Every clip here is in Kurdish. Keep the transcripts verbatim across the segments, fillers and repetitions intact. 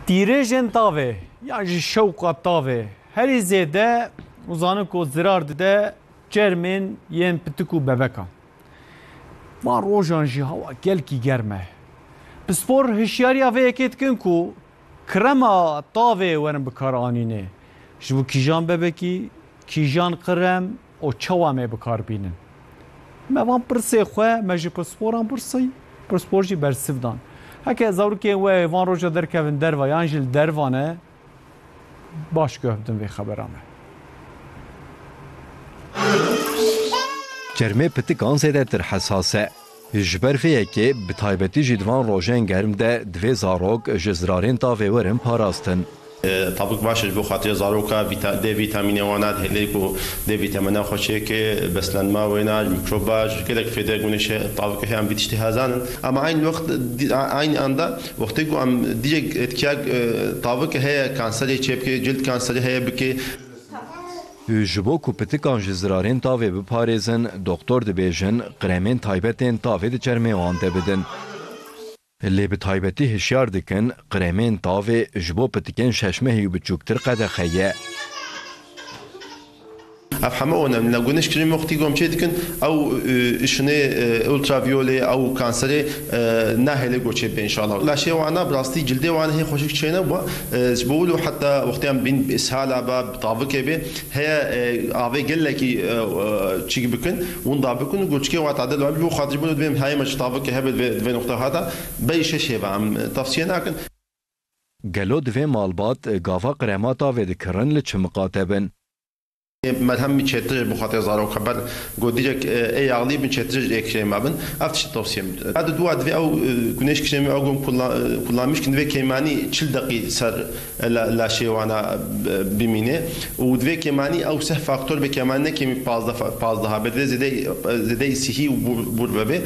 Tîrêjên tavê yan jî şewqa tavê herî zêde û zanin ku zirar dide çermên yên pitik û bebekan. Van rojan jî hewa gelkî germ e. Pispor hişyariya vê yekê dikin ku krema tavê werin bikaranînê. Ji bo kîjan bebekî, kîjan krem û çawa me bikar bînin. Me van pirsê xwe, me ji pisporan pirsî, pispor jî bersiv dan. Heke zarokên we van roja derkevin derva yan jî li derva ne, baş guh bidin vê xebera me. Çermê pitikan zêdetir hesas e. Ji ber vê yekê, bi taybetî jî di van rojên germ de divê zarok ji zirarên tavê werin parastin. E, tabik baş e ji bo xatirê zaroka, vîta-, D vîtamînê wana dihêle ku D vîtamîna xwe çêke, beslenma wêna, ji mîkroba, ji gelek fêdek gune şe tabik heye, em vî tiştî hezanin. Ama aynı wext, di-, a-, aynı anda wextê ku em dîrek etkiya, e, tabik heye, kanserê çêbike, cild kanserê heye bike. Ji bo ku pitikan ji zirarên tavê biparêzin, doktor dibêjin, kremên taybet ên tavê di çermê wan de bidin. Lê bi taybetî hişyar dikin, kremên tavê ji bo pitikên şeş mehî û biçûktir qedexe ye. Ev heme wan em li güneş kremê wextî gom çê dikin, ew, e, ışınê, e, ultraviyolê, ew kanserê, e, nahêle goçê be inşallah. Laşê wana bi rastî cildê wan hê xweşik çêne bû. E, ji bo wilo heta wextê em bin bi ishala ba, bi tavikê be, heye, e, avê gelekî, e, e, çîk bikin, winda bikin û goçikê wa tadil wabî bo xatir ji bo divê em heye me çi tavikê hebe divê, divê noqta hata, bey şeş hêva em, e, tavsiye nakin. Gelo divê malbat gava krema tavê dikirin li çi miqate bin? Merhem çêtir bo xatirê zaroka ber go dîrek, e, ê yağlî bin çêtir ê krema bin. Ev tişt tavsiye min. Ed dua divê ew, e, güneş kremi ew gom kullan-, e, kullanmış kin divê kêmanî çil deqî ser, e, la-, laşê wana, e, bimîne. Û divê kêmanî ew seh faktor be kêmanî ne kêmî pazdeh fa-, pazdeh be divê zêdey, e, zêdey sihî û bûr, bûr vebe.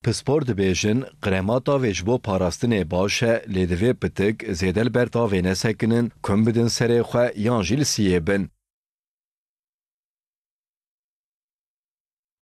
Pispor dibêjin, krema tavê ji bo parastinê baş e, lê divê pitik zêde li ber tavê nesekinin, kum bidin serê xwe yan jî li siyê bin.